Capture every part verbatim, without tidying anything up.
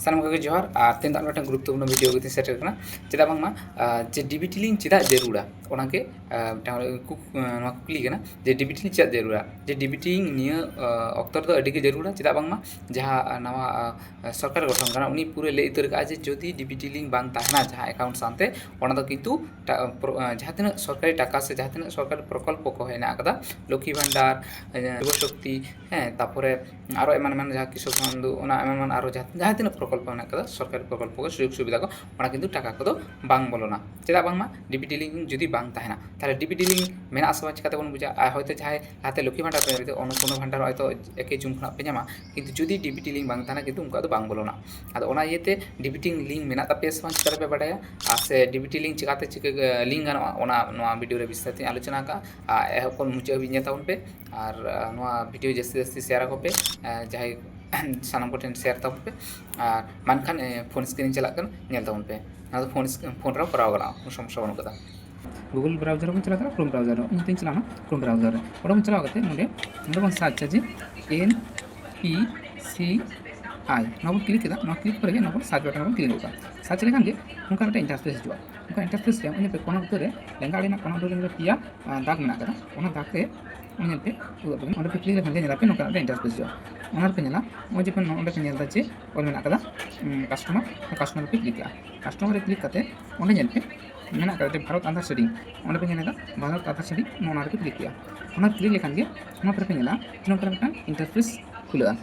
ᱥᱟᱱᱟᱢ ᱠᱚᱜᱮ ᱡᱚᱦᱟᱨ᱾ ᱟᱨ ᱛᱮᱦᱮᱧ ᱫᱚ ᱟᱨ ᱢᱤᱫᱴᱟᱝ ᱜᱩᱨᱩᱛᱛᱚᱯᱩᱨᱱᱚ ᱵᱷᱤᱰᱤᱭᱳ ᱠᱟᱛᱮᱧ ᱥᱮᱴᱮᱨ ᱠᱟᱱᱟ᱾ ᱪᱮᱫᱟᱜ ᱵᱟᱝᱢᱟ ᱟᱨ ᱡᱮ ᱰᱤᱵᱤᱴᱤ ᱞᱤᱝᱠ ᱪᱮᱫᱟᱜ ᱡᱟᱹᱨᱩᱲᱟ, ᱚᱱᱟᱜᱮ ᱟᱨ ᱢᱤᱫᱴᱟᱝ ᱠᱩᱠ- ᱱᱚᱣᱟ ᱠᱩᱠᱞᱤ ᱠᱟᱱᱟ ᱡᱮ ᱰᱤᱵᱤᱴᱤ ᱞᱤᱝᱠ ᱪᱮᱫᱟᱜ ᱡᱟᱹᱨᱩᱲᱟ? ᱡᱮ ᱰᱤᱵᱤᱴᱤ ᱞᱤᱝᱠ ᱱᱤᱭᱟᱹ ᱟᱨ ᱚᱠᱛᱚ ᱨᱮᱫᱚ ᱟᱹᱰᱤ ᱜᱮ ᱡᱟᱹᱨᱩᱲᱟ᱾ ᱪᱮᱫᱟᱜ ᱵᱟᱝᱢᱟ ᱡᱟᱦᱟᱸ ᱟᱨ ᱱᱟᱣᱟ ᱟᱨ ᱥᱚᱨᱠᱟᱨ ᱜᱚᱴᱷᱚᱱ ᱠᱟᱱᱟ, ᱩᱱᱤ ᱯᱩᱨᱟᱹ ᱞᱟᱹᱭ ᱩᱛᱟᱹᱨ ᱠᱟᱜᱼᱟ ᱡᱮ ᱡᱩᱫᱤ ᱰᱤᱵᱤᱴᱤ ᱞᱤᱝᱠ ᱵᱟᱝ ᱛᱟᱦᱮᱱᱟ ᱡᱟᱦᱟᱸ ᱮᱠᱟᱣᱩᱱᱴ ᱥᱟᱶᱛᱮ, ᱚᱱᱟ ᱫᱚ ᱠᱤᱱᱛᱩ ᱴᱟ- ᱯᱨᱚ- ᱟᱨ ᱡᱟᱦᱟᱸ ᱛᱤᱱᱟᱹᱜ ᱥᱚᱨᱠᱟᱨᱤ ᱴᱟᱠᱟ ᱥᱮ ᱡᱟᱦᱟᱸ ᱛᱤᱱᱟᱹᱜ ᱥᱚᱨᱠᱟᱨᱤ ᱯᱨᱚᱠᱚᱞᱯᱚ ᱠᱚ ᱦᱮᱱᱟᱜ ᱟᱠᱟᱫᱟ, ᱞᱚᱠᱠᱷᱤ ᱵᱷᱟᱱᱰᱟᱨ, ᱟᱨ ᱡᱩᱵᱚ ᱥᱚᱠᱛᱤ, ᱦᱮᱸ, ᱛᱟᱯᱚᱨᱮ ᱟᱨᱚ ᱮᱢᱟᱱ ᱮᱢᱟᱱ ᱡᱟᱦᱟᱸ ᱠᱨᱤᱥᱚᱠ ᱵᱚᱱᱫᱷᱩ, ᱚᱱᱟ ᱮᱢᱟᱱ ᱮᱢᱟᱱ ᱟᱨᱚ ᱡᱟᱦᱟᱸ, ᱡᱟᱦᱟᱸ ᱛᱤᱱᱟᱹᱜ ᱯᱨᱚᱠᱚᱞᱯᱚ ᱢᱮᱱᱟᱜ ᱠᱟᱫᱟ, ᱥᱚᱨᱠᱟᱨᱤ ᱯᱨᱚᱠᱚᱞᱯᱚ ᱠᱚ, ᱥᱩᱡᱳᱜᱽ ᱥᱩᱵᱤᱫᱷᱟ ᱠᱚ, ᱚᱱᱟ ᱠᱤᱱᱛᱩ ᱴᱟᱠᱟ ᱠᱚᱫᱚ ᱵᱟᱝ ᱵᱚᱞᱚᱱᱟ᱾ ᱪᱮᱫᱟᱜ ᱵᱟᱝᱢᱟ ᱰᱤᱵᱤᱴᱤ ᱞᱤᱝᱠ ᱡᱩᱫᱤ ᱵᱟᱝ ᱛᱟᱦᱮᱱᱟ, ᱛᱟᱦᱚᱞᱮ ᱰᱤᱵᱤᱴᱤ ᱞᱤᱝᱠ ᱢᱮᱱᱟᱜ ᱟᱥᱮ ᱵᱟᱝ ᱪᱤᱠᱟᱛᱮᱵᱚᱱ ᱵᱩᱡᱟ? ᱟᱨ ᱦᱚᱭᱛᱳ ᱡᱟᱦᱟᱸᱭ ᱞᱟᱦᱟᱛᱮ ᱞᱚᱠᱠᱷᱤ ᱵᱷᱟᱱᱰᱟᱨ ᱯᱮ ᱧᱟᱢ ᱮᱫᱟ, ᱚᱱᱱᱚᱯᱩᱨᱱᱚ ᱵᱷᱟᱱᱰᱟᱨ ᱦᱚᱭᱛᱳ ᱮᱠᱮ ᱡᱩᱱ ᱠᱷᱚᱱᱟᱜ ᱯᱮ ᱧᱟᱢᱟ, ᱠᱤᱱᱛᱩ ᱡᱩᱫᱤ ᱰᱤᱵᱤᱴᱤ ᱞᱤᱝᱠ ᱵᱟᱝ ᱛᱟᱦᱮᱱᱟ, ᱠᱤᱱᱛᱩ ᱩᱱᱠᱩᱣᱟᱜ ᱫᱚ ᱵᱟᱝ ᱵᱚᱞᱚᱱᱟ᱾ ᱟᱫᱚ ᱚᱱᱟ ᱤᱭᱟᱹᱛᱮ ᱰᱤᱵᱤᱴᱤ ᱞᱤᱝᱠ ᱢᱮᱱᱟᱜ ᱛᱟᱯᱮᱭᱟ ᱥᱮ ᱵᱟᱝ ᱪᱤᱠᱟᱹ ᱛᱮᱯᱮ ᱵᱟᱰᱟᱭᱟ? ᱟᱨ ᱥᱮ ᱰᱤᱵᱤᱴᱤ ᱞᱤᱝᱠ ᱪᱤᱠᱟᱛᱮ ᱪᱤᱠᱟᱹ ᱞᱤᱝᱠ ᱜᱟᱱᱚᱜᱼᱟ, ᱚᱱᱟ ᱱᱚᱣᱟ ᱵᱷᱤᱰᱤᱭᱳ ᱨᱮ ᱵᱤᱥᱛᱟᱨ ᱛᱮᱧ ᱟᱞᱳᱪᱚᱱᱟ ᱟᱠᱟᱫᱼᱟ᱾ ᱟᱨ ᱮᱦᱚᱵ ᱠᱷᱚᱱ ᱢᱩᱪᱟᱹᱫ ᱦᱟᱹᱵᱤᱡ ᱧᱮᱞ ᱛᱟᱵᱚᱱ ᱯᱮ᱾ ᱟᱨ ᱟᱨ ᱱᱚᱣᱟ ᱵᱷᱤᱰᱤᱭᱳ ᱡᱟᱹᱥᱛᱤ ᱡᱟᱹᱥᱛᱤ ᱥᱮᱭᱟᱨ ᱟᱠᱚ ᱯᱮ, ᱟᱨ ᱡᱟᱦᱟᱸᱭ ᱥᱟᱱᱟᱢ ᱠᱚᱴᱷᱮᱱ ᱥᱮᱭᱟᱨ ᱛᱟᱵᱚᱱ ᱯᱮ᱾ ᱟᱨ ᱢᱮᱱᱠᱷᱟᱱ ᱯᱷᱳᱱ ᱥᱠᱨᱤᱱ ᱪᱟᱞᱟᱜ ᱠᱟᱱᱟ, ᱧᱮᱞ ᱛᱟᱵᱚᱱ ᱯᱮ᱾ ᱱᱚᱣᱟ ᱫᱚ ᱯᱷᱳᱱ ᱥᱠ- ᱯᱷᱳᱱ ᱨᱮᱦᱚᱸ ᱠᱚᱨᱟᱣ ᱜᱟᱱᱚᱜᱼᱟ, ᱠᱳᱱᱳ ᱥᱚᱢᱚᱥᱥᱟ ᱵᱟᱹᱱᱩᱜ ᱠᱟᱫᱟ᱾ ᱜᱩᱜᱩᱞ ᱵᱨᱟᱣᱡᱟᱨ ᱵᱚᱱ ᱪᱟᱞᱟᱣ ᱠᱟᱱᱟ, ᱠᱨᱳᱢ ᱵᱨᱟᱣᱡᱟᱨ ᱨᱮ᱾ ᱤᱧ ᱛᱤᱧ ᱪᱟᱞᱟᱣᱱᱟ ᱠᱨᱳᱢ ᱵᱨᱟᱣᱡᱟᱨ ᱨᱮ᱾ ᱚᱸᱰᱮ ᱵᱚᱱ ᱪᱟᱞᱟᱣ ᱠᱟᱛᱮ ᱱᱚᱸᱰᱮ, ᱱᱚᱸᱰᱮ ᱵᱚᱱ ᱥᱟᱨᱪᱟ ᱡᱮ ᱮᱱ ᱯᱤ ᱥᱤ ᱟᱭ᱾ ᱱᱚᱣᱟ ᱵᱚᱱ ᱠᱞᱤᱠ ᱠᱮᱫᱟ᱾ ᱱᱚᱣᱟ ᱠᱞᱤᱠ ᱯᱚᱨᱮ ᱜᱮ ᱱᱚᱣᱟ ᱵᱚᱱ ᱥᱟᱨᱪ ᱵᱟᱴᱚᱱ ᱵᱚᱱ ᱠᱞᱤᱠ ᱜᱚᱫ ᱠᱟᱜᱼᱟ᱾ ᱥᱟᱨᱪ ᱞᱮᱠᱷᱟᱱ ᱜᱮ ᱱᱚᱝᱠᱟ ᱢᱤᱫᱴᱮᱱ ᱤᱱᱴᱟᱨᱯᱷᱮᱥ ᱦᱤᱡᱩᱜᱼᱟ᱾ ᱱᱚᱝᱠᱟ ᱤᱱᱴᱟᱨᱯᱷᱮᱥ ᱨᱮ ᱧᱮᱞ ᱯᱮ, ᱠᱚᱱᱟ ᱩᱛᱟᱹᱨ ᱨᱮ, ᱞᱮᱸᱜᱟ ᱟᱲᱮ ᱨᱮᱱᱟᱜ ᱠᱚᱱᱟ ᱩᱛᱟᱹᱨ ᱨᱮ ᱧᱮᱞ ᱯᱮ ᱯᱮᱭᱟ ᱟᱨ ᱫᱟᱜᱽ ᱢᱮᱱᱟᱜ ᱠᱟᱫᱟ᱾ ᱚᱱᱟ ᱫᱟᱜᱽ ᱨᱮ ᱚᱱᱟ ᱧᱮᱞ ᱯᱮ, ᱩᱫᱩᱜ ᱟᱯᱮ ᱠᱟᱱᱟ᱾ ᱚᱸᱰᱮ ᱯᱮ ᱠᱞᱤᱠ ᱞᱮᱠᱷᱟᱱ ᱜᱮ ᱧᱮᱞ ᱟᱯᱮ ᱱᱚᱝᱠᱟᱱᱟᱜ ᱢᱤᱫᱴᱮᱱ ᱤᱱᱴᱟᱨᱯᱷᱮᱥ ᱦᱤᱡᱩᱜᱼᱟ᱾ ᱚᱱᱟ ᱨᱮᱯᱮ ᱧᱮᱞᱟ, ᱱᱚᱜᱼᱚᱭ ᱡᱮ ᱯᱮ ᱱᱚᱜᱼᱚᱭ ᱱᱚᱰᱮ ᱯᱮ ᱧᱮᱞ ᱮᱫᱟ ᱪᱮ ᱚᱞ ᱢᱮᱱᱟᱜ ᱠᱟᱫᱟ, ᱩᱸ, ᱠᱟᱥᱴᱚᱢᱟᱨ᱾ ᱠᱟᱥᱴᱚᱢᱟᱨ ᱨᱮᱯᱮ ᱠᱞᱤᱠ ᱠᱟᱜᱼᱟ᱾ ᱠᱟᱥᱴᱚᱢᱟᱨ ᱨᱮ ᱠᱞᱤᱠ ᱠᱟᱛᱮ ᱚᱸᱰᱮ ᱧᱮᱞ ᱯᱮ ᱢᱮᱱᱟᱜ ᱠᱟᱫᱟ ᱡᱮ ᱵᱷᱟᱨᱚᱛ ᱟᱫᱷᱟᱨ ᱥᱮᱰᱤᱝ᱾ ᱚᱸᱰᱮ ᱯᱮ ᱧᱮᱞ ᱮᱫᱟ ᱵᱷᱟᱨᱚᱛ ᱟᱫᱷᱟᱨ ᱥᱮᱰᱤᱝ, ᱱᱚᱜᱼᱚ ᱱᱚᱣᱟ ᱨᱮᱯᱮ ᱠᱞᱤᱠ ᱠᱮᱜᱼᱟ᱾ ᱚᱱᱟ ᱠᱞᱤᱠ ᱞᱮᱠᱷᱟᱱ ᱜᱮ ᱱᱚᱣᱟ ᱯᱚᱨᱮ ᱯᱮ ᱧᱮᱞᱟ ᱱᱚᱝᱠᱟ ᱢᱤᱫᱴᱟᱝ ᱤᱱᱴᱟᱨᱯᱷᱮᱥ ᱠᱷᱩᱞᱟᱹᱜᱼᱟ᱾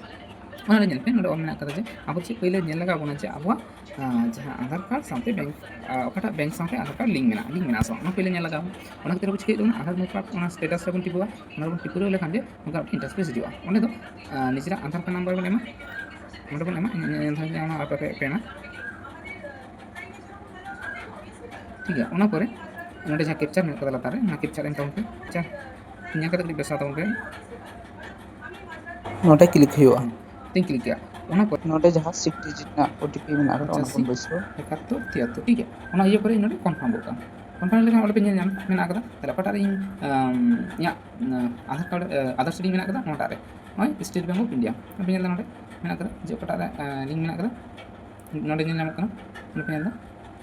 ᱚᱱᱟ ᱨᱮ ᱧᱮᱞ ᱯᱮ, ᱱᱚᱰᱮ ᱚᱞ ᱢᱮᱱᱟᱜ ᱠᱟᱫᱟ ᱡᱮ ᱟᱵᱚ ᱪᱮᱫ ᱯᱳᱭᱞᱳ ᱧᱮᱞ ᱞᱟᱜᱟᱣ ᱵᱚᱱᱟ ᱡᱮ ᱟᱵᱚᱣᱟᱜ, ᱟᱸ, ᱡᱟᱦᱟᱸ ᱟᱫᱷᱟᱨ ᱠᱟᱨᱰ ᱥᱟᱶᱛᱮ ᱵᱮᱝᱠ, ᱟᱸ, ᱚᱠᱟᱴᱟᱜ ᱵᱮᱝᱠ ᱥᱟᱶᱛᱮ ᱟᱫᱷᱟᱨ ᱠᱟᱨᱰ ᱞᱤᱝᱠ ᱢᱮᱱᱟᱜᱼᱟ, ᱞᱤᱝᱠ ᱢᱮᱱᱟᱜᱼᱟ ᱥᱮ ᱵᱟᱝ, ᱚᱱᱟ ᱯᱳᱭᱞᱳ ᱧᱮᱞ ᱞᱟᱜᱟᱣ ᱵᱚᱱᱟ᱾ ᱚᱱᱟ ᱠᱷᱟᱹᱛᱤᱨ ᱟᱵᱚ ᱪᱤᱠᱟᱹᱭ ᱛᱟᱵᱚᱱᱟ, ᱟᱫᱷᱟᱨ ᱢᱳᱵᱟᱭᱤᱞ ᱚᱱᱟ ᱥᱴᱮᱴᱟᱥ ᱨᱮᱵᱚᱱ ᱴᱤᱯᱟᱹᱣᱟ, ᱚᱱᱟ ᱨᱮᱵᱚᱱ ᱴᱤᱯᱟᱹᱣ ᱞᱮᱠᱷᱟᱱ ᱜᱮ ᱱᱚᱝᱠᱟ ᱢᱤᱫᱴᱮᱱ ᱤᱱᱴᱟᱨᱯᱷᱮᱥ ᱦᱤᱡᱩᱜᱼᱟ᱾ ᱚᱸᱰᱮ ᱫᱚ, ᱟᱸ, ᱱᱤᱡᱮᱨᱟᱜ ᱟᱫᱷᱟᱨ ᱠᱟᱨᱰ ᱱᱟᱢᱵᱟᱨ ᱵᱚᱱ ᱮᱢᱟ, ᱱᱚᱸᱰᱮ ᱵᱚᱱ ᱮᱢᱟ, ᱤᱧ, ᱤᱧ, ᱤᱧ, ᱚᱱᱟ ᱟᱯᱮ ᱯᱮ, ᱯᱮ ᱮᱢᱟ᱾ ᱴᱷᱤᱠ ᱜᱮᱭᱟ, ᱚᱱᱟ ᱯᱚᱨᱮ ᱱᱚᱸᱰᱮ ᱡᱟᱦᱟᱸ ᱠᱮᱯᱪᱟᱨ ᱢᱮᱱᱟᱜ ᱠᱟᱫᱟ ᱞᱟᱛᱟᱨ ᱨᱮ, ᱚᱱᱟ ᱠᱮᱯᱪᱟᱨ ᱮᱢ ᱛᱟᱵᱚᱱ ᱯᱮ᱾ ᱠᱮᱯᱪᱟᱨ ᱧᱮᱞ ᱠᱟᱛᱮ ᱠᱟᱹᱴᱤᱡ ᱵᱮᱥᱟ ᱛᱟᱵᱚᱱ ᱯᱮ᱾ ᱱᱚᱸᱰᱮ ᱠᱞᱤᱠ ᱦᱩᱭᱩᱜᱼᱟ᱾ ᱛᱤᱧ ᱠᱞᱤᱠ ᱠᱮᱜᱼᱟ᱾ ᱚᱱᱟ ᱯᱚᱨᱮ ᱱᱚᱸᱰᱮ ᱡᱟᱦᱟᱸ ᱥᱤᱠᱥ ᱰᱤᱡᱤᱴ ᱨᱮᱱᱟᱜ ᱳ ᱴᱤ ᱯᱤ ᱢᱮᱱᱟᱜ ᱟᱠᱟᱫᱟ, ᱚᱱᱟ ᱵᱚᱱ ᱯᱚᱸᱪᱟᱥᱤ, ᱵᱟᱹᱭᱥᱟᱹᱣᱟ᱾ ᱮᱠᱟᱛᱛᱳᱨ, ᱛᱤᱭᱟᱛᱛᱳᱨ, ᱴᱷᱤᱠ ᱜᱮᱭᱟ᱾ ᱚᱱᱟ ᱤᱭᱟᱹ ᱯᱚᱨᱮ ᱱᱚᱸᱰᱮ ᱠᱚᱱᱯᱷᱟᱨᱢ ᱜᱚᱫ ᱠᱟᱜᱼᱟ᱾ ᱠᱚᱱᱯᱷᱟᱨᱢ ᱞᱮᱠᱷᱟᱱ ᱚᱸᱰᱮ ᱯᱮ ᱧᱮᱞ ᱧᱟᱢ ᱢᱮᱱᱟᱜ ᱟᱠᱟᱫᱟ᱾ ᱛᱟᱦᱞᱮ ᱚᱠᱟᱴᱟᱜ ᱨᱮ ᱤᱧ, ᱟᱢ, ᱤᱧᱟᱹᱜ, ᱟᱸ, ᱟᱫᱷᱟᱨ ᱠᱟᱨᱰ, ᱟᱸ, ᱟᱫᱷᱟᱨ ᱥᱮᱰᱤᱝ ᱢᱮᱱᱟᱜ ᱟᱠᱟᱫᱟ, ᱚᱱᱟᱴᱟᱜ ᱨᱮ ᱱᱚᱜᱼᱚᱭ ᱥᱴᱮᱴ ᱵᱮᱝᱠ ᱚᱯᱷ ᱤᱱᱰᱤᱭᱟ᱾ ᱟᱯᱮ ᱧᱮᱞ ᱮᱫᱟ ᱱᱚᱸᱰᱮ ᱢᱮᱱᱟᱜ ᱠᱟᱫᱟ, ᱡᱮ ᱚᱠᱟᱴᱟᱜ ᱨᱮ ᱞᱤᱝᱠ ᱢᱮᱱᱟᱜ ᱠᱟᱫᱟ, ᱱᱚᱰᱮ ᱧᱮᱞ ᱧᱟᱢᱚᱜ ᱠᱟᱱᱟ, ᱱᱚᱰᱮ ᱯᱮ ᱧᱮᱞ ᱮᱫᱟ,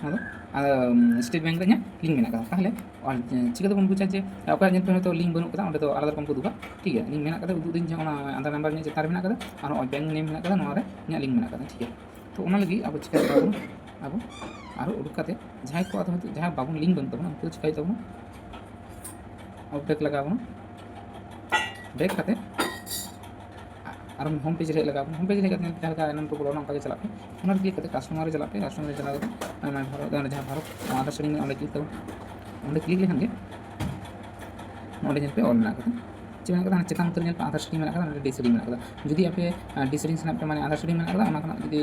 ᱱᱚᱣᱟ ᱫᱚ ᱟᱫᱚ ᱥᱴᱮᱴ ᱵᱮᱝᱠ ᱨᱮ ᱤᱧᱟᱹᱜ ᱞᱤᱝᱠ ᱢᱮᱱᱟᱜ ᱠᱟᱫᱟ᱾ ᱛᱟᱦᱚᱞᱮ ᱟᱨ ᱪᱤᱠᱟᱹ ᱛᱮᱵᱚᱱ ᱵᱩᱡᱟ ᱡᱮ ᱚᱠᱚᱭᱟᱜ ᱧᱮᱞ ᱯᱮ ᱦᱚᱭᱛᱳ ᱞᱤᱝᱠ ᱵᱟᱹᱱᱩᱜ ᱠᱟᱫᱟ, ᱚᱸᱰᱮ ᱫᱚ ᱟᱞᱟᱫᱟ ᱨᱚᱠᱚᱢ ᱠᱚ ᱩᱫᱩᱜᱟ, ᱴᱷᱤᱠ ᱜᱮᱭᱟ? ᱞᱤᱝᱠ ᱢᱮᱱᱟᱜ ᱠᱟᱫᱟ, ᱩᱫᱩᱜ ᱫᱟᱹᱧ ᱡᱮ ᱚᱱᱟ ᱟᱫᱷᱟᱨ ᱱᱟᱢᱵᱟᱨ ᱤᱧᱟᱹᱜ ᱪᱮᱛᱟᱱ ᱨᱮ ᱢᱮᱱᱟᱜ ᱠᱟᱫᱟ ᱟᱨ ᱱᱚᱜᱼᱚᱭ ᱵᱮᱝᱠ ᱱᱮᱢ ᱢᱮᱱᱟᱜ ᱠᱟᱫᱟ, ᱱᱚᱣᱟ ᱨᱮ ᱤᱧᱟᱹᱜ ᱞᱤᱝᱠ ᱢᱮᱱᱟᱜ ᱠᱟᱫᱟ, ᱴᱷᱤᱠ ᱜᱮᱭᱟ? ᱛᱚ ᱚᱱᱟ ᱞᱟᱹᱜᱤᱫ ᱟᱵᱚ ᱪᱤᱠᱟᱹ ᱞᱟᱜᱟᱣ ᱵᱚᱱᱟ, ᱟᱵᱚ ᱟᱨᱚ ᱩᱰᱩᱠ ᱠᱟᱛᱮ ᱡᱟᱦᱟᱸᱭ ᱠᱚ ᱟᱫᱚ ᱦᱚᱭᱛᱳ ᱡᱟᱦᱟᱸ ᱵᱟᱵᱚᱱ ᱞᱤᱝᱠ ᱵᱟᱹᱱᱩᱜ ᱛᱟᱵᱚᱱᱟ, ᱩᱱᱠᱩ ᱫᱚ ᱪᱤᱠᱟᱹᱭ ᱛᱟᱵᱚᱱᱟ, ᱟᱵᱚ ᱵᱮᱠ ᱞᱟᱜᱟᱣ ᱵᱚᱱᱟ, ᱵᱮᱠ ᱠᱟᱛᱮ ᱟᱨᱚ ᱦᱳᱢ ᱯᱮᱡᱽ ᱨᱮ ᱦᱮᱡ ᱞᱟᱜᱟᱣ ᱵᱚᱱᱟ᱾ ᱦᱳᱢ ᱯᱮᱡᱽ ᱨᱮ ᱦᱮᱡ ᱠᱟᱛᱮ ᱡᱟᱦᱟᱸ ᱞᱮᱠᱟ ᱮᱱᱮᱢ ᱠᱚ ᱵᱚᱞᱚᱱᱟ ᱚᱱᱠᱟ ᱜᱮ ᱪᱟᱞᱟᱜ ᱯᱮ᱾ ᱚᱱᱟ ᱨᱮ ᱠᱞᱤᱠ ᱠᱟᱛᱮ ᱠᱟᱥᱴᱚᱢᱟᱨ ᱨᱮ ᱪᱟᱞᱟᱜ ᱯᱮ᱾ ᱠᱟᱥᱴᱚᱢᱟᱨ ᱨᱮ ᱪᱟᱞᱟᱣ ᱠᱟᱛᱮ ᱚᱱᱟ ᱵᱷᱟᱨᱚᱛ, ᱚᱱᱟ ᱡᱟᱦᱟᱸ ᱵᱷᱟᱨᱚᱛ ᱟᱫᱷᱟᱨ ᱥᱮᱰᱤᱝ ᱢᱮᱱᱟᱜᱼᱟ ᱚᱸᱰᱮ ᱠᱞᱤᱠ ᱛᱟᱵᱚᱱ᱾ ᱚᱸᱰᱮ ᱠᱞᱤᱠ ᱞᱮᱠᱷᱟᱱ ᱜᱮ ᱱᱚᱰᱮ ᱧᱮᱞ ᱯᱮ ᱚᱞ ᱢᱮᱱᱟᱜ ᱠᱟᱫᱟ᱾ ᱪᱮᱫ ᱢᱮᱱᱟᱜ ᱠᱟᱫᱟ? ᱚᱱᱟ ᱪᱮᱛᱟᱱ ᱩᱛᱟᱹᱨ ᱧᱮᱞ ᱯᱮ ᱟᱫᱷᱟᱨ ᱥᱮᱰᱤᱝ ᱢᱮᱱᱟᱜ ᱠᱟᱫᱟ, ᱱᱚᱰᱮ ᱰᱤ ᱥᱮᱰᱤᱝ ᱢᱮᱱᱟᱜ ᱠᱟᱫᱟ᱾ ᱡᱩᱫᱤ ᱟᱯᱮ ᱰᱤ ᱥᱮᱰᱤᱝ ᱥᱟᱱᱟᱭᱮᱫ ᱯᱮ, ᱢᱟᱱᱮ ᱟᱫᱷᱟᱨ ᱥᱮᱰᱤᱝ ᱢᱮᱱᱟᱜ ᱠᱟᱫᱟ, ᱚᱱᱟ ᱠᱷᱚᱱᱟᱜ ᱡᱩᱫᱤ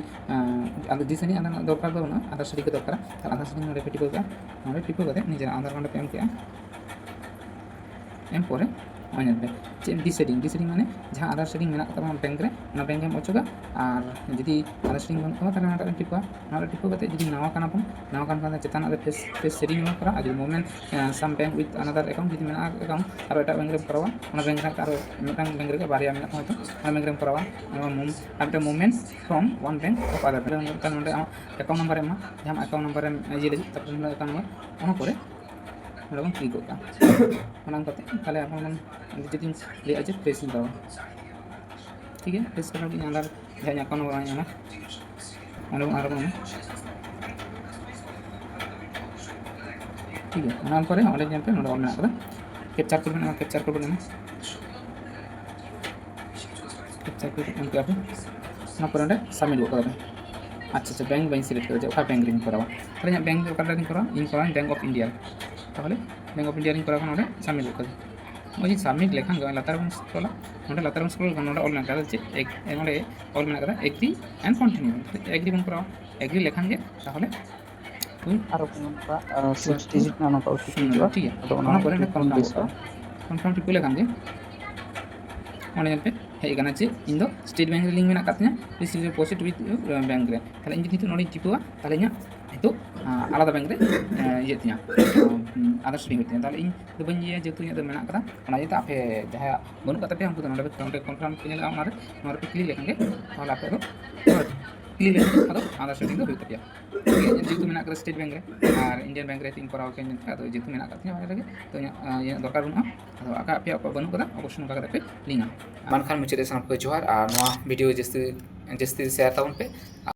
ᱟᱫᱚ ᱰᱤ ᱥᱮᱰᱤᱝ ᱟᱫᱷᱟᱨ ᱨᱮᱱᱟᱜ ᱫᱚᱨᱠᱟᱨ ᱵᱟᱹᱱᱩᱜᱼᱟ, ᱟᱫᱷᱟᱨ ᱥᱮᱰᱤᱝ ᱜᱮ ᱫᱚᱨᱠᱟᱨᱟ, ᱛᱟᱦᱚᱞᱮ ᱟᱫᱷᱟᱨ ᱥᱮᱰᱤᱝ ᱱᱚᱰᱮ ᱯᱮ ᱴᱤᱯᱟᱹᱣ ᱠᱟᱜᱼᱟ᱾ ᱱᱚᱰᱮ ᱴᱤᱯᱟᱹᱣ ᱠᱟᱛᱮ ᱱᱤᱡᱮᱨᱟᱜ ᱟᱫᱷᱟᱨ ᱱᱚᱰᱮ ᱯᱮ ᱮᱢ ᱠᱮᱜᱼᱟ᱾ ᱮᱢ ᱯᱚᱨᱮ ᱱᱚᱜᱼᱚᱭ ᱧᱮᱞ ᱯᱮ, ᱪᱮᱫ ᱰᱤ ᱥᱮᱰᱤᱝ, ᱰᱤ ᱥᱮᱰᱤᱝ ᱢᱟᱱᱮ ᱡᱟᱦᱟᱸ ᱟᱫᱷᱟᱨ ᱥᱮᱰᱤᱝ ᱢᱮᱱᱟᱜ ᱛᱟᱵᱚᱱᱟ ᱵᱮᱝᱠ ᱨᱮ, ᱚᱱᱟ ᱵᱮᱝᱠ ᱮᱢ ᱚᱪᱚᱜᱟ᱾ ᱟᱨ ᱡᱩᱫᱤ ᱟᱫᱷᱟᱨ ᱥᱮᱰᱤᱝ ᱵᱟᱹᱱᱩᱜ ᱛᱟᱢᱟ, ᱛᱟᱦᱚᱞᱮ ᱚᱱᱟᱴᱟᱜ ᱨᱮᱢ ᱴᱤᱯᱟᱹᱣᱟ᱾ ᱚᱱᱟᱴᱟᱜ ᱴᱤᱯᱟᱹᱣ ᱠᱟᱛᱮ ᱡᱩᱫᱤ ᱱᱟᱣᱟ ᱠᱟᱱᱟ ᱵᱚᱱ, ᱱᱟᱣᱟ ᱠᱟᱱ ᱠᱷᱟᱱ ᱫᱚ ᱪᱮᱛᱟᱱᱟᱜ ᱨᱮ ᱯᱷᱮᱥ, ᱯᱷᱮᱥ ᱥᱮᱰᱤᱝ ᱮᱢ ᱠᱚᱨᱟ᱾ ᱟᱨ ᱡᱩᱫᱤ ᱢᱩᱵᱷᱢᱮᱱᱴ, ᱥᱟᱢ ᱵᱮᱝᱠ ᱣᱤᱛᱷ ᱟᱱᱟᱫᱟᱨ ᱮᱠᱟᱣᱩᱱᱴ ᱡᱩᱫᱤ ᱢᱮᱱᱟᱜᱼᱟ, ᱮᱠᱟᱣᱩᱱᱴ ᱟᱨᱚ ᱮᱴᱟᱜ ᱵᱮᱝᱠ ᱨᱮᱢ ᱠᱚᱨᱟᱣᱟ, ᱚᱱᱟ ᱵᱮᱝᱠ ᱨᱮ ᱟᱨᱚ ᱢᱤᱫᱴᱟᱝ ᱵᱮᱝᱠ ᱨᱮᱜᱮ ᱵᱟᱨᱭᱟ ᱢᱮᱱᱟᱜ ᱛᱟᱢᱟ, ᱦᱚᱭᱛᱳ ᱚᱱᱟ ᱵᱮᱝᱠ ᱨᱮᱢ ᱠᱚᱨᱟᱣᱟ᱾ ᱱᱚᱣᱟ ᱢᱩᱢ-, ᱟᱨ ᱢᱤᱫᱴᱟᱝ movement from one bank of other bank, ᱢᱤᱫᱴᱟᱝ ᱱᱚᱰᱮ ᱟᱢᱟᱜ ᱮᱠᱟᱣᱩᱱᱴ ᱱᱟᱢᱵᱟᱨ ᱮᱢ ᱮᱢᱟ, ᱡᱟᱦᱟᱸ ᱮᱠᱟᱣᱩᱱᱴ ᱱᱟᱢᱵᱟᱨ ᱮᱢ ᱤᱭᱟᱹ ᱞᱟᱹᱜᱤᱫ, ᱛᱟᱨᱯᱚᱨᱮ ᱱᱚᱰᱮ ᱮᱠᱟᱣᱩᱱᱴ ᱱᱟᱢᱵᱟᱨ, ᱚᱱᱟ ᱠᱚᱨᱮ ᱱᱚᱰᱮ ᱵᱚᱱ ᱠᱞᱤᱠ ᱜᱚᱫ ᱠᱟᱜᱼᱟ᱾ ᱚᱱᱟ ᱠᱟᱛᱮ ᱛᱟᱦᱚᱞᱮ ᱟᱵᱚ ᱵᱚᱱ ᱡᱩᱫᱤ ᱞᱟᱹᱭᱟ ᱡᱮ ᱯᱷᱨᱮᱥ ᱤᱧ ᱠᱚᱨᱟᱣᱟ, ᱴᱷᱤᱠ ᱜᱮᱭᱟ, ᱯᱷᱨᱮᱥ ᱠᱚᱨᱟᱣ ᱞᱟᱹᱜᱤᱫ ᱟᱫᱷᱟᱨ ᱡᱟᱦᱟᱸ ᱤᱧᱟᱹᱜ ᱮᱠᱟᱣᱩᱱᱴ ᱱᱟᱢᱵᱟᱨ ᱵᱟᱝ ᱧᱟᱢᱟ, ᱚᱸᱰᱮ ᱵᱚᱱ ᱟᱨ ᱵᱚᱱ ᱮᱢᱟ᱾ ᱴᱷᱤᱠ ᱜᱮᱭᱟ, ᱚᱱᱟ ᱯᱚᱨᱮ ᱚᱸᱰᱮ ᱧᱮᱞ ᱯᱮ ᱱᱚᱰᱮ ᱚᱞ ᱢᱮᱱᱟᱜ ᱠᱟᱫᱟ, ᱠᱮᱯᱪᱟᱨ ᱠᱳᱰ ᱢᱮᱱᱟᱜᱼᱟ, ᱠᱮᱯᱪᱟᱨ ᱠᱳᱰ ᱵᱚᱱ ᱮᱢᱟ᱾ ᱠᱮᱯᱪᱟᱨ ᱠᱳᱰ ᱮᱢ ᱠᱮᱫᱟ ᱯᱮ, ᱚᱱᱟ ᱯᱚᱨᱮ ᱚᱸᱰᱮ ᱥᱟᱵᱢᱤᱴ ᱜᱚᱫ ᱠᱟᱫᱟ ᱯᱮ᱾ ᱟᱪᱪᱷᱟ, ᱟᱪᱪᱷᱟ, ᱵᱮᱝᱠ ᱵᱟᱹᱧ ᱥᱤᱞᱮᱠᱴ ᱠᱟᱫᱟ, ᱡᱮ ᱚᱠᱟ ᱵᱮᱝᱠ ᱨᱤᱧ ᱠᱚᱨᱟᱣᱟ᱾ ᱛᱟᱦᱚᱞᱮ ᱤᱧᱟᱹᱜ ᱵᱮᱝᱠ ᱚᱠᱟᱴᱟᱜ ᱨᱤᱧ ᱠᱚᱨᱟᱣᱟ? ᱤᱧ ᱠᱚᱨᱟᱣᱟ Bank of India᱾ ᱛᱟᱦᱚᱞᱮ Bank of India ᱨᱤᱧ ᱠᱚᱨᱟᱣ ᱠᱷᱟᱱ ᱱᱚᱰᱮ ᱥᱟᱵᱢᱤᱴ ᱜᱚᱫ ᱠᱟᱫᱟ᱾ ᱱᱚᱜᱼᱚᱭ ᱡᱮ ᱥᱟᱵᱢᱤᱴ ᱞᱮᱠᱷᱟᱱ ᱜᱮ ᱱᱚᱜᱼᱚᱭ ᱞᱟᱛᱟᱨ ᱵᱚᱱ ᱥᱠᱨᱚᱞᱟ, ᱱᱚᱰᱮ ᱞᱟᱛᱟᱨ ᱵᱚᱱ ᱥᱠᱨᱚᱞ ᱞᱮᱠᱷᱟᱱ ᱱᱚᱰᱮ ᱚᱞ ᱢᱮᱱᱟᱜ ᱠᱟᱫᱟ ᱪᱮᱫ ᱮᱜ-, ᱱᱚᱰᱮ ᱚᱞ ᱢᱮᱱᱟᱜ ᱠᱟᱫᱟ agree and continue᱾ agree ᱵᱚᱱ ᱠᱚᱨᱟᱣᱟ, agree ᱞᱮᱠᱷᱟᱱ ᱜᱮ ᱛᱟᱦᱚᱞᱮ ᱦᱩᱭ ᱟᱨᱚ ᱱᱚᱝᱠᱟ, ᱟᱨ ᱥᱤᱠᱥ ᱰᱤᱡᱤᱴ ᱨᱮᱱᱟᱜ ᱱᱚᱝᱠᱟ ᱳ ᱴᱤ ᱯᱤ ᱦᱤᱡᱩᱜᱼᱟ᱾ ᱴᱷᱤᱠ ᱜᱮᱭᱟ, ᱟᱫᱚ ᱚᱱᱟ ᱚᱱᱟ ᱯᱚᱨᱮ ᱚᱸᱰᱮ ᱠᱚᱱᱯᱷᱟᱨᱢ ᱵᱮᱥᱚᱜᱼᱟ᱾ ᱠᱚᱱᱯᱷᱟᱨᱢ ᱴᱤᱯᱟᱹ ᱞᱮᱠᱷᱟᱱ ᱜᱮ ᱚᱸᱰᱮ ᱧᱮᱞ ᱯᱮ ᱦᱮᱡ ᱟᱠᱟᱱᱟ ᱡᱮ ᱤᱧ ᱫᱚ ᱥᱴᱮᱴ ᱵᱮᱝᱠ ᱨᱮ ᱞᱤᱝᱠ ᱢᱮᱱᱟᱜ ᱟᱠᱟᱫ ᱛᱤᱧᱟ, please deposit with bank ᱨᱮ᱾ ᱛᱟᱦᱚᱞᱮ ᱤᱧ ᱡᱩᱫᱤ ᱱᱤᱛᱚᱜ ᱱᱚᱰᱮᱧ ᱴᱤᱯᱟᱹᱣᱟ, ᱛᱟᱦᱚᱞᱮ ᱤᱧᱟᱹᱜ ᱱᱤᱛᱚᱜ ᱟᱞᱟᱫᱟ ᱵᱮᱝᱠ ᱨᱮ ᱤᱭᱟᱹᱜ ᱛᱤᱧᱟ, ᱟᱫᱟᱨᱥ ᱞᱤᱝᱠ ᱦᱩᱭᱩᱜ ᱛᱤᱧᱟ᱾ ᱛᱟᱦᱚᱞᱮ ᱤᱧ ᱫᱚ ᱵᱟᱹᱧ ᱤᱭᱟᱹᱭᱟ, ᱡᱮᱦᱮᱛᱩ ᱤᱧᱟᱹᱜ ᱫᱚ ᱢᱮᱱᱟᱜ ᱟᱠᱟᱫᱟ᱾ ᱚᱱᱟ ᱤᱭᱟᱹᱛᱮ ᱟᱯᱮ ᱡᱟᱦᱟᱸᱭᱟᱜ ᱵᱟᱹᱱᱩᱜ ᱟᱠᱟᱫ ᱛᱟᱯᱮᱭᱟ, ᱩᱱᱠᱩ ᱫᱚ ᱱᱚᱰᱮ ᱯᱮ, ᱱᱚᱰᱮ ᱠᱚᱱᱯᱷᱟᱨᱢ ᱯᱮ ᱧᱮᱞᱟ, ᱚᱱᱟᱨᱮ ᱱᱚᱣᱟ ᱨᱮᱯᱮ ᱠᱞᱤᱠ ᱞᱮᱠᱷᱟᱱ ᱜᱮ, ᱛᱟᱦᱚᱞᱮ ᱟᱯᱮ ᱫᱚ ᱠᱞᱤᱠ ᱞᱮᱠᱷᱟᱱ ᱜᱮ ᱟᱫᱚ ᱟᱫᱟᱨᱥ ᱞᱤᱝᱠ ᱫᱚ ᱦᱩᱭᱩᱜ ᱛᱟᱯᱮᱭᱟ᱾ ᱡᱮᱦᱮᱛᱩ ᱢᱮᱱᱟᱜ ᱟᱠᱟᱫᱟ ᱥᱴᱮᱴ ᱵᱮᱝᱠ ᱨᱮ ᱟᱨ ᱤᱱᱰᱤᱭᱟᱱ ᱵᱮᱝᱠ ᱨᱮ ᱤᱧ ᱠᱚᱨᱟᱣ ᱠᱟᱜ ᱢᱮᱱᱛᱮ, ᱟᱫᱚ ᱡᱮᱦᱮᱛᱩ ᱢᱮᱱᱟᱜ ᱟᱠᱟᱫ ᱛᱤᱧᱟ ᱵᱟᱦᱨᱮ ᱨᱮᱜᱮ, ᱛᱚ ᱤᱧᱟᱹᱜ ᱤᱧᱟᱹᱜ ᱫᱚᱨᱠᱟᱨ ᱵᱟᱹᱱᱩᱜᱼᱟ᱾ ᱟᱫᱚ ᱟᱠᱟ ᱟᱯᱮᱭᱟᱜ ᱚᱠᱟ ᱵᱟᱹᱱᱩᱜ ᱟᱠᱟᱫᱟ, ᱚᱵᱚᱥᱥᱳᱭ ᱱᱚᱝᱠᱟ ᱠᱟᱛᱮ ᱯᱮ ᱞᱤᱝᱠᱟ᱾ ᱢᱟ ᱮᱱᱠᱷᱟᱱ ᱢᱩᱪᱟᱹᱫ ᱨᱮ ᱥᱟᱱᱟᱢ ᱠᱚ ᱡᱚᱦᱟᱨ, ᱟᱨ ᱱᱚᱣᱟ ᱵᱷᱤᱰᱤᱭᱳ ᱡᱟᱹᱥᱛᱤ ᱡᱟᱹᱥᱛᱤ ᱥᱮᱭᱟᱨ ᱛᱟᱵᱚᱱ ᱯᱮ᱾